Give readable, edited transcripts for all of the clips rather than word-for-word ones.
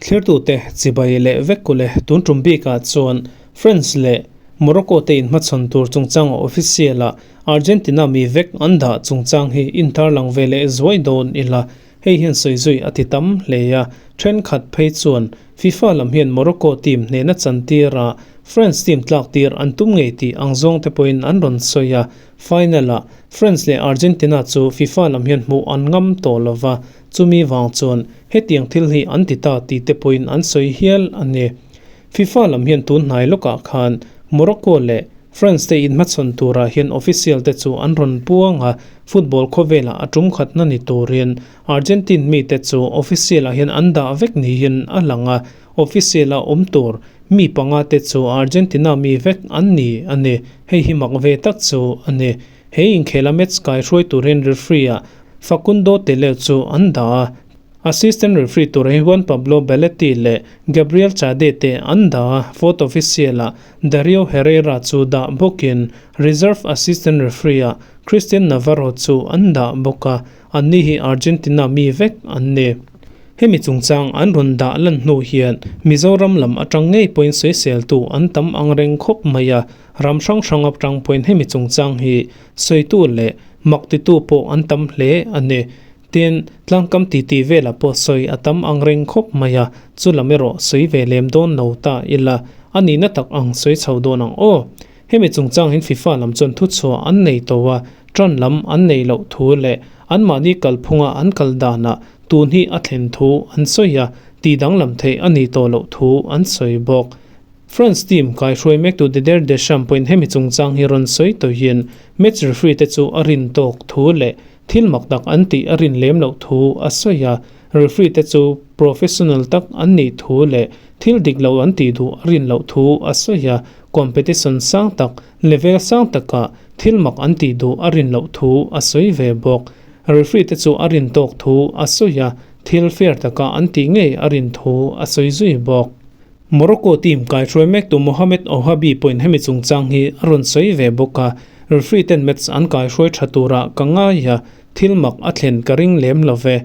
Thlirtute chibai leh vek kule tun tum bikah chuan France leh Morocco te inhmachhawn tur chungchanga official ah Argentina mi vek an dah chungchang hi intarlang ve leh zuai dawn ila hei hian sawi zui a ti tam hle a, thenkhat phei chuan FIFA lam hian Morocco team hnehna chantir a France team tlak tir an tum ngei tih ang zawng te pawhin an rawn sawi a, final ah France leh Argentina chu FIFA lam hian hmuh an ngam tawh lova, chumi vang chuan hetiang thil hi an ti ta tih te pawhin an sawi hial a ni. FIFA lam hian tun hnai lawkah khan Morocco leh France te inhmachhawn turah hian official te chu an rawn puang a, football khawvelah a tum khatna ni turin Argentine mite chu official ah hian an dah vek niin a lang a, official a awm tur mi panga te chu Argentina mi vek an ni a ni, hei hi mak ve tak chu a ni. He inkhela match kaihruai turin referee ah Facundo Teleu chu an dah a, Assistant referee tur hi Juan Pablo Belletti leh Gabriel Chade te an dah a, fourth official ah Dario Herrera chu dah bawkin reserve assistant referee ah Christian Navarro chu an dah bawk a, anni hi Argentina mi vek an ni. Hemi chungchang an rawn dah lan hnu hian Mizoram lam atang ngei pawhin sawiseltu an tam angreng khawp mai a, ram hrang hrang atang pawhin hemi chungchang hi sawitu leh maktitu pawh an tam hle a ni. Tin, tlangkam titi velah pawh sawi a tam ang reng khawp mai a, chu lam erawh sawi ve lem dawn lo ta ila, a nihna tak ang sawi chho dawn ang aw. Hemi chungchang hin FIFA lam chuan thuchhuah an nei tawh a, tan lam an neih loh thu leh anmahni kalphunga an kal danah tun hi a thlen thu an sawi a, tih danglam theih a nih tawh loh thu an sawi bawk. France team kaihruai mektu Didier Deschamps pawhin hemi chungchang hi rawn sawi tawhin match referee te chu a rin tawk thu leh Thil mak tak an tih a rin lem loh thu a sawi a, referee te chu professional tak an nih thu leh thil dik lo an tih duh a rin loh thu a sawi a, competition sang tak, level sang takah thil mak an tih duh a rin loh thu a sawi ve bawk. Referee te chu a rin tawk thu a sawi a, thil fair taka an tih ngei a rin thu a sawi zui bawk. Morocco team kaihruai mektu Mohamed Ouhabi pawhin hemi chungchang hi a rawn sawi ve bawk a, referee ten match an kaihruai tha turah ka ngai a, thil mak a thlen ka ring lem lo ve.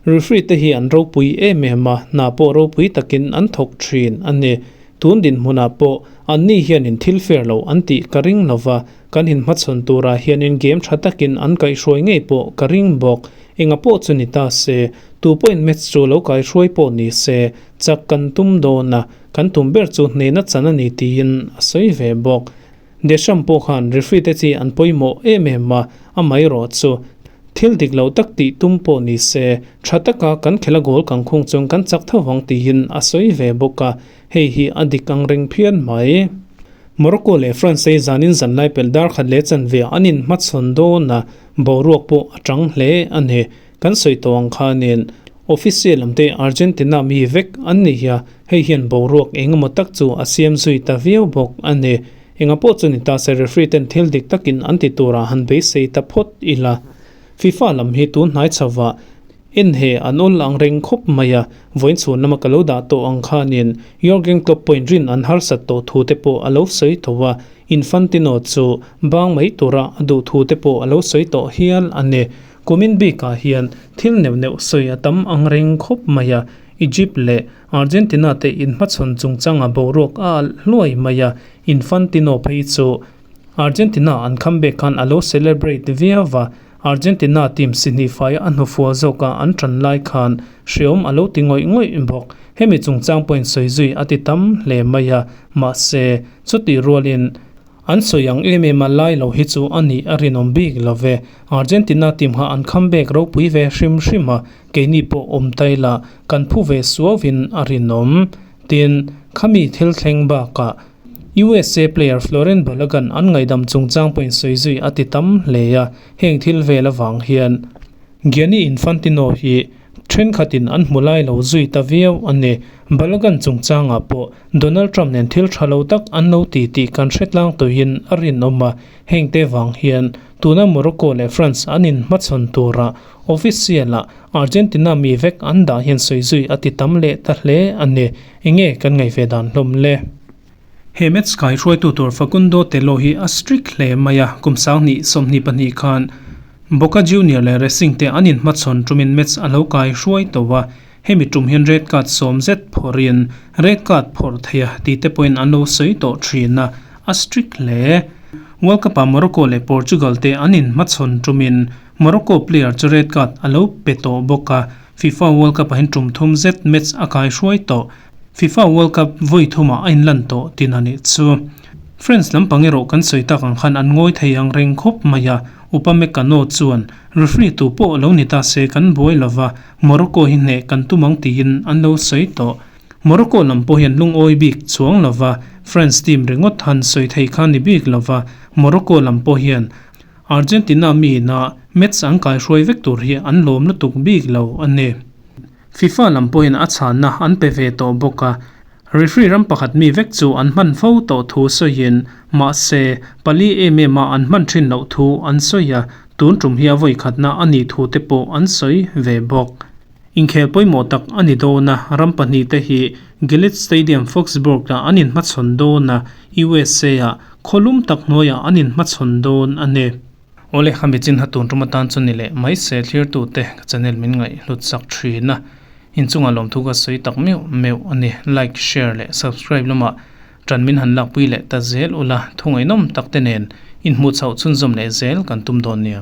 Referee te hi an ropui em em a, hna pawh ropui takin an thawk thin a ni. Tun dinhmunah pawh anni hianin thil fair lo an tih ka ring lo va, kan inhmachhawn turah hianin game tha takin an kaihruai ngei pawh ka ring bawk. Enga pawh chu ni ta se, tu pawhin match chu lo kaihruai pawh ni se, Chak kan tum dawn a, kan tum ber chu hnehna chan a ni tiin a sawi ve bawk. Deschamps pawh khan referee te chi an pawimawh em em a, amaherawh chu thil dik lo tak tih tum pawh ni se, tha taka kan khela goal kan khung chuan kan chak tho vang tiin a sawi ve bawk a, hei hi a dik ang reng phian mai. Morocco leh France ei zanin zanlai pelh dar khat leh chanve an inhmachhawn dawn a, boruak pawh a tang hle a ni. Kan sawi tawh ang khanin official lam te Argentina mi vek an ni hi a, hei hian boruak eng emaw tak chu a siam zui ta viau bawk a ni. Enga pawh chu ni ta se referee ten thil dik takin an ti turah han beisei ta phawt ila. FIFA lam hi tun hnai chhovah en he an awl ang reng khawp mai a, vawiin chhun lama ka lo dah tawh ang khanin Jurgen Klopp pawhin rin an harsat tawh thu te pawh a lo sawi tawh a, Infantino chu bang mai tura a duh thu te pawh a lo sawi tawh hial a ni. Kumin bikah hian thil neuh neuh sawi a tam ang reng khawp mai a, Egypt leh Argentina te inhmachhawn chungchanga boruak a alh hluai mai a, Infantino phei chu Argentina an comeback khan a lo celebrate viau va, Argentina team sihnih faia a hnufual zawka an tan lai khan hreawm a lo ti ngawih ngawih bawk. Hemi chungchang pawhin sawi zui a ti tam hle mai a, mahse chutih rualin An sawi ang em em a lai lo hi chu a nih a rinawm bik lo ve. Argentina team kha an comeback ropui ve hrim hrim a, keini pawh awm ta ila kan phu ve suauin a rinawm. Tin, khami thil thleng bakah USA player Florent Balogun an ngaihdam chungchang pawhin sawi zui a ti tam hle a, heng thil vel avang hian Gianni Infantino hi thenkhatin an hmu lai lo zui ta viau a ni. Balogun chungchangah pawh Donald Trump nen thil tha lo tak an lo ti tih kan hre tlang tawhin a rinawm a, hengte vang hian tuna Morocco leh France an inhmachhawn turah official-ah Argentina mi vek an dah hian sawi zui a ti tam leh ta hle a ni. Enge kan ngaihve dan hlawm le? He match kai hruaitu tur Facundo Tello hi a strict hle mai a, kum 20 22 khan Boca Junior leh Racing te an inhmachhawn tumin match a lo kai hruai tawh a. Hemi tum hian red card sawm zet phawrhin red card phawrh thei a tih te pawhin an lo sawi tawh thin a, a strict hle. World Cup ah Morocco leh Portugal te an inhmachhawn tumin Morocco player chu red card a lo pe tawh bawk a, FIFA World Cup ah hian tum thum zet match a kai hruai tawh. FIFA World Cup vawi thumah a inlan tawh tin a nih chu. France lampang erawh kan sawi tak ang khan an ngawi thei ang reng khawp mai a, Upamecano chuan referee tu pawh lo ni ta se kan buai lova, Morocco hi hneh kan tum ang tiin an lo sawi tawh. Morocco lam pawh hian lungawi bik chuang lova, France team ringawt han sawi thei kha ni bik lova, Morocco lam pawh hian Argentina mi ina match an kaihruai vek tur hi an lawm lutuk bik lo a ni. FIFA lam pawhin a chhanna an pe ve tawh bawk a, referee ram pakhat mi vek chu an hman fo tawh thu sawiin, mahse, pali em em a an hman thin loh thu an sawi a, tun tum hi a vawi khatna a nih thu te pawh an sawi ve bawk. Inkhel pawimawh tak a ni dawn a, ram pahnihte hi Gillette Stadium Foxborough-ah an inhmachhawn dawn a, USA-ah khawlum tak hnuaiah an inhmachhawn dawn a ni. Awle, a michin ha tun tum atan chu ni leh mai se thlirtute ka channel min ngaihhlut sak thin a, inchungah lawmthu ka sawi tak meuh meuh a ni. Like, share leh subscribe lamah tan min han lakpui leh ta zel ula, thungaihnawm tak te nen inhmuh chhoh chhunzawm leh zel kan tum dawn nia.